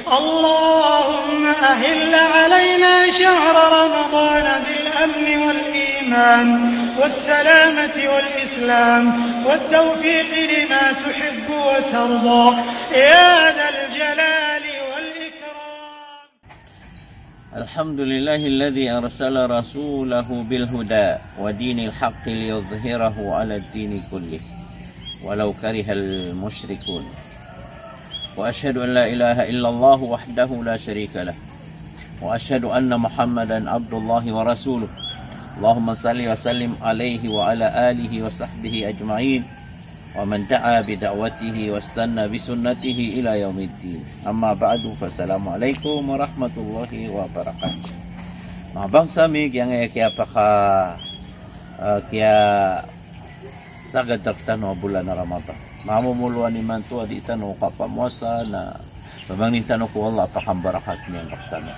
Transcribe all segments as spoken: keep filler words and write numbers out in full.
اللهم أهل علينا شهر رمضان بالأمن والإيمان والسلامة والإسلام والتوفيق لما تحب وترضى يا ذا الجلال والإكرام. الحمد لله الذي أرسل رسوله بالهدى ودين الحق ليظهره على الدين كله ولو كره المشركون. وأشهد أن لا إله إلا الله وحده لا شريك له. وأشهد أن محمدا عبد الله ورسوله. اللهم صل وسلم عليه وعلى آله وصحبه أجمعين. ومن دعا بدعوته واستنى بسنته إلى يوم الدين. أما بعد، فالسلام عليكم ورحمة الله وبركاته. Manga bangsa mi, giyangkaya kiyapaka, eh, kiya sagad rktano a bolan a Ramadan. Mamomoloan imanto a di tano kapamowasa na pamangnin tano ko Allah a pakambarakat niyan rktano.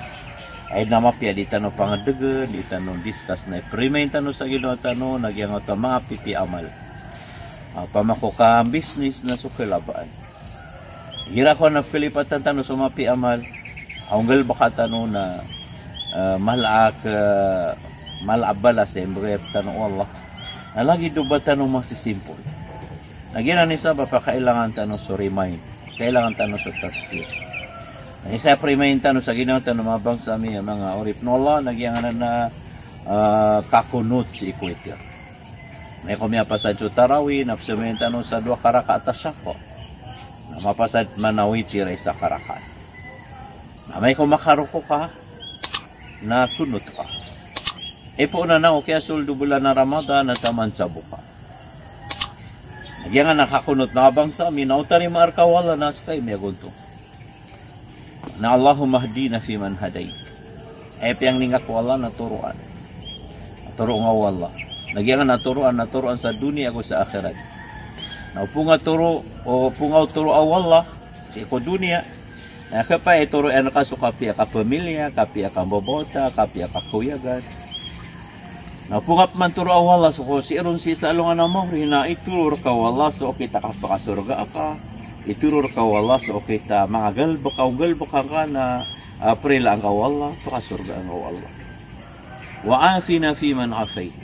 Aya na mapiya di tano pangdegen, di tano discuss na i-remind tano sa ginawa tano, na giyangkoto a manga pipiya amal. Ah, pamako ka business na so kalabaan. Igira ko na pkalipatan tano so mapiya amal, a o nggalbka tano na, eh, mala a, mala a balas a imbgay rktano o Allah. Na lagid o ba tano masisimpol. Na giyanan i sabap a kailangan tano so remind, kailangan tano so tadhkir. Na isa a remind tano sa ginawa tano, manga bangsa mi, manga oripn o Allah, na giyanan a, ah, kakunot sii ko witir. Amay ko miyapasad so tarawih, na pzamayan tano sa dowa ka rakaat a shaf'i. Na mapasad man a witir a isa ka rakaat. Na amay ko makaroko ka, na kunot ka. Ipoon anan o kiyasold o bolan a Ramadan na taman sa bo ka. Na giyanan a kakunot, manga bangsa mi, na o tarimaa rka o Allah na ska i miyagontong. Na Allahumma hdina fiman hadait. Aya piyangni ngka ko Allah na toroan. Toroa ngka o Allah. Na giyanan a toroan, na toroan sa doniya ago sa akhirat. Na opama toro, opama toroa o Allah sii ko doniya, na kapaya toroan ka so kapiya ka pamilya, kapiya ka mbabawata, kapiya ka kawiyagan. Na opama pman toroa o Allah so ko sii ron sii sa alongan a mawri, na itoro rka o Allah so okit a kapakasorga ka, itoro rka o Allah so okit a manga galbk a o nggalbka ngka na, ah, prilaan ka o Allah, pakasorgaan ka o Allah. Wa afina fiman afait.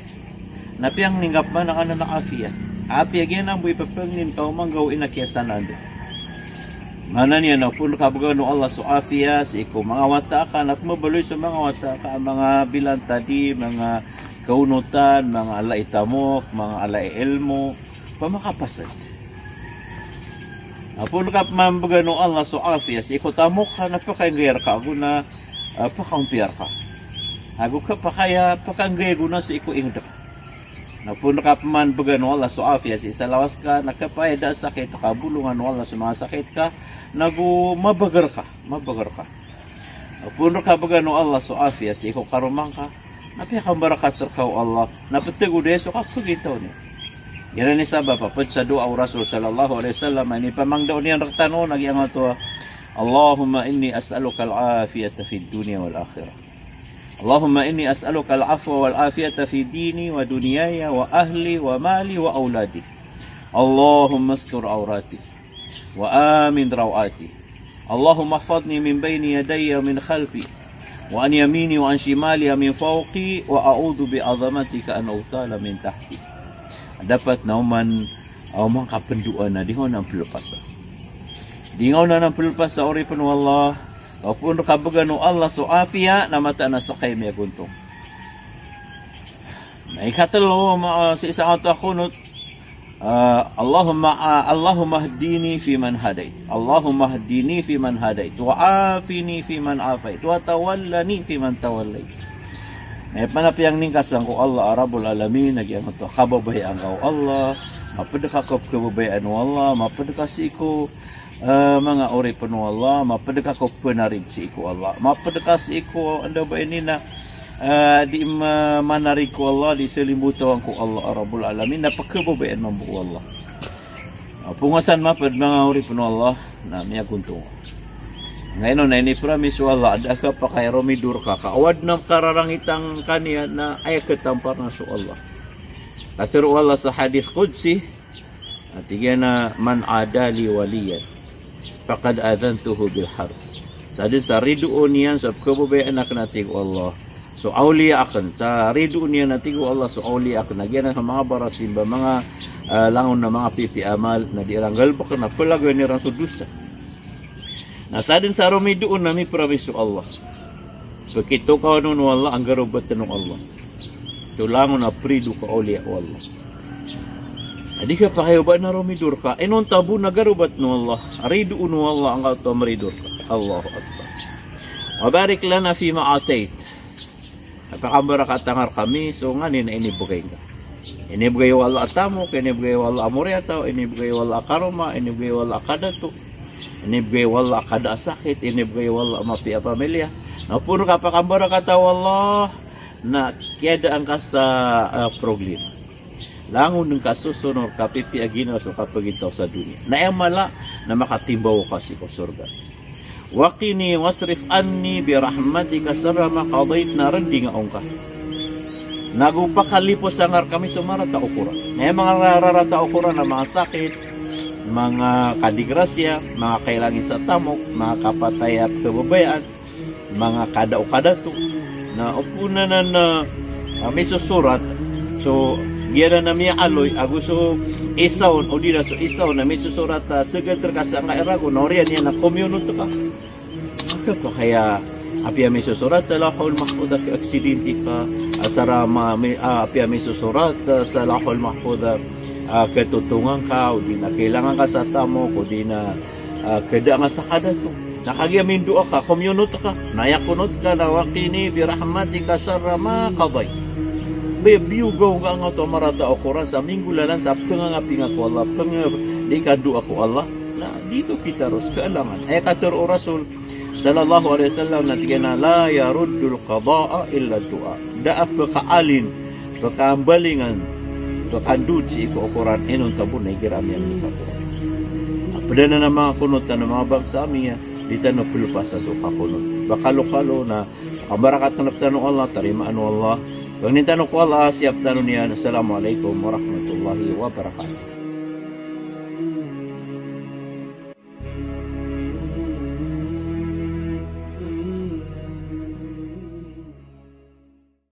Na piyangni ngka pman anan a afiyat. Apiya giyanan bo i ppangnin ka o manggaw ina kiyasanaan dn. Maana niyan na opama rka bgan o Allah so afiyat sii ko manga wata ka, na pmbaloy so manga wata ka a manga bilantadi, manga kaonotan, manga ala i tamok, manga ala i ilmo, pmakapasad. Opama rka pman bgan o Allah so afiyat sii ko tamok ka, na pakainggay rka ago na, ah, pakaompiya rka. Ago kapakay a pakainggay ago na sii ko ingd ka. Na opama rka pman bgan o Allah so afiyat sii sa lawas ka, na kapaya da a sakit ka, bolongan o Allah so manga sakit ka, na go mabagr ka, mabagr ka. Opama rka bgan o Allah so afiyat sii ko karoma ngka, na piyakambarakat rka o Allah, na pthagoda iyan so kapagitaw niyan. Giyanan i sabap a pd sa doa o Rasul sallallahu alaihi wasallam a inipamangndao niyan rktano, na giyangkoto a, Allahumma inni as'aluka al-afiyata fid dunya wal akhirah. Allahumma inni as'aluka al-afwa wal afiyata fi dini wa dunyaya wa ahli wa mali wa awladi. Allahumma astur awrati wa amin rawati. Allahumma ihfazni min bayni yadayya wa min khalfi, wa an yamini wa an shimali wa min fawqi, wa a'udhu bi azamatika an ughtala min tahti. Dapat na oman, oman ka pndoa na di ngka on a plpasa. Di ngka on a plpasa, oripn o Allah, opama rka bgan o Allah so afiyat, na mataan a ska i miyagontong. Na ikatlo, ma-, sii sa kato a kunot, ah, Allahumma, ah, Allahumma hdini fiman hadait. Allahumma hdini fiman hadait. Wa afini fiman afait. Wa tawallani fiman tawallait. Na aya pman a piyangni ngka sangko Allah a Rabbul Alamin, na giyangkoto a kababayaan ka o Allah, mapd ka ko kababayaan o Allah, mapd ka sii ko eh, manga oripn o Allah, mapd ka ko pnarig sii ko Allah. Mapd ka sii ko, anda ba ini na, eh, di ma-, manarig ko Allah, di salimbotawan ko Allah a Rabbul Alamin, na pkhababayaan mambo o Allah. Opama san mapd, manga oripn o Allah, na miyagontong. Ngkaino na ini-promise o Allah, da a kapakay a romidor ka, ka o adn a kararangitan ka niyan na aya katampar na so Allah. Katharo o Allah sa hadith qudsi, a tig iyan a, "Man ada li waliyan, faqad adhantuhu bil harb." Sadn sa ridoon iyan so pkhababayaan akn, a tig o Allah, so awliya akn. Sa ridoon iyan, a tig o Allah, so awliya akn. Na giyanan so manga barasimba, manga, ah, langon a manga pipiya amal, na di iran nggalbkn a plagoyan iran so dosa. Na sadn sa romidoon na mipromise so Allah. Pkitokawan on o Allah, anggarobatn o Allah. Ito langon a prido ka awliya o Allah. Na di ka pakay o ba na romido rka. Inonta bo na garobatn o Allah. Ridoon o Allah angkoto a mrido rka. Allahu Akbar. Wa barik lana fima atayt. Na pakambarakata nga rkami so nganin a inibgay ngka. Inibgay o Allah a tamok, inibgay o Allah a moriyataw, inibgay o Allah a karoma, inibgay o Allah a kadato, inibgay o Allah a kada a sakit, inibgay o Allah a mapiya a pamilya. Na opama ka pakambarakata o Allah, na kiyadaan ka sa, ah, problema. Langon ngka sosonor, kapipiya a ginawa so kapagintaw sa doniya. Na aya mala na makatimbaw ka sii ko sorga. Wa qini wasrif anni bi rahmatika sharra ma qadait, na rndinga o ngka. Nago pakaliposa nga rkami so marata o koran. Na aya manga ra-, rarata o koran na manga sakit, manga kadigrasya, manga kailangin sa tamok, manga kapatay a pkhababayaan, manga kada o kadato. Na opama na, na, ah, misosorat, so giyanan a miyaaloy, ago so isa on, odi na so isa on a misosorat, ah, sgd rka sangkai ragon, na oriyan iyan na komiyonot ka. Ka pakay a apiya misosorat sa Lawhul Mahfuz a aksidente ka, ah, sara ma-, mi-, ah, apiya misosorat, ah, sa Lawhul Mahfuz a, ah, katotongan ka, odi na kailangan ka sa tamok, odi na, ah, kada nga sa kadato. Na kagiya mindoa ka, komiyonot ka, na aya konot ka na wa qini bi rahmatika sharra ma qadait. Bi-, biyogaw ngka angkoto a marata o koran sa minggolalan sa pngangapinga ko Allah, png-, di ka doa ko Allah. Na di oto kitaros kaalangan. Aya katharo o Rasul sallallahu alaihi wasallam na tig iyan a, "La yaruddul qada'a illa du'a." Da a pkaalin, pkaambalingan, pkandod sii ko okoran inonta bo na igira ami angkoto a koran. A pd anan a manga konot tano a manga bangsa ami, di tano plpasa so kakonot. Ba kalokalo na pkambarakatan rktano o Allah, tarimaan o Allah. Pangnin tano ko Allah, siyap tano niyan. Assalamu alaikum warahmatullahi wabarakatuh.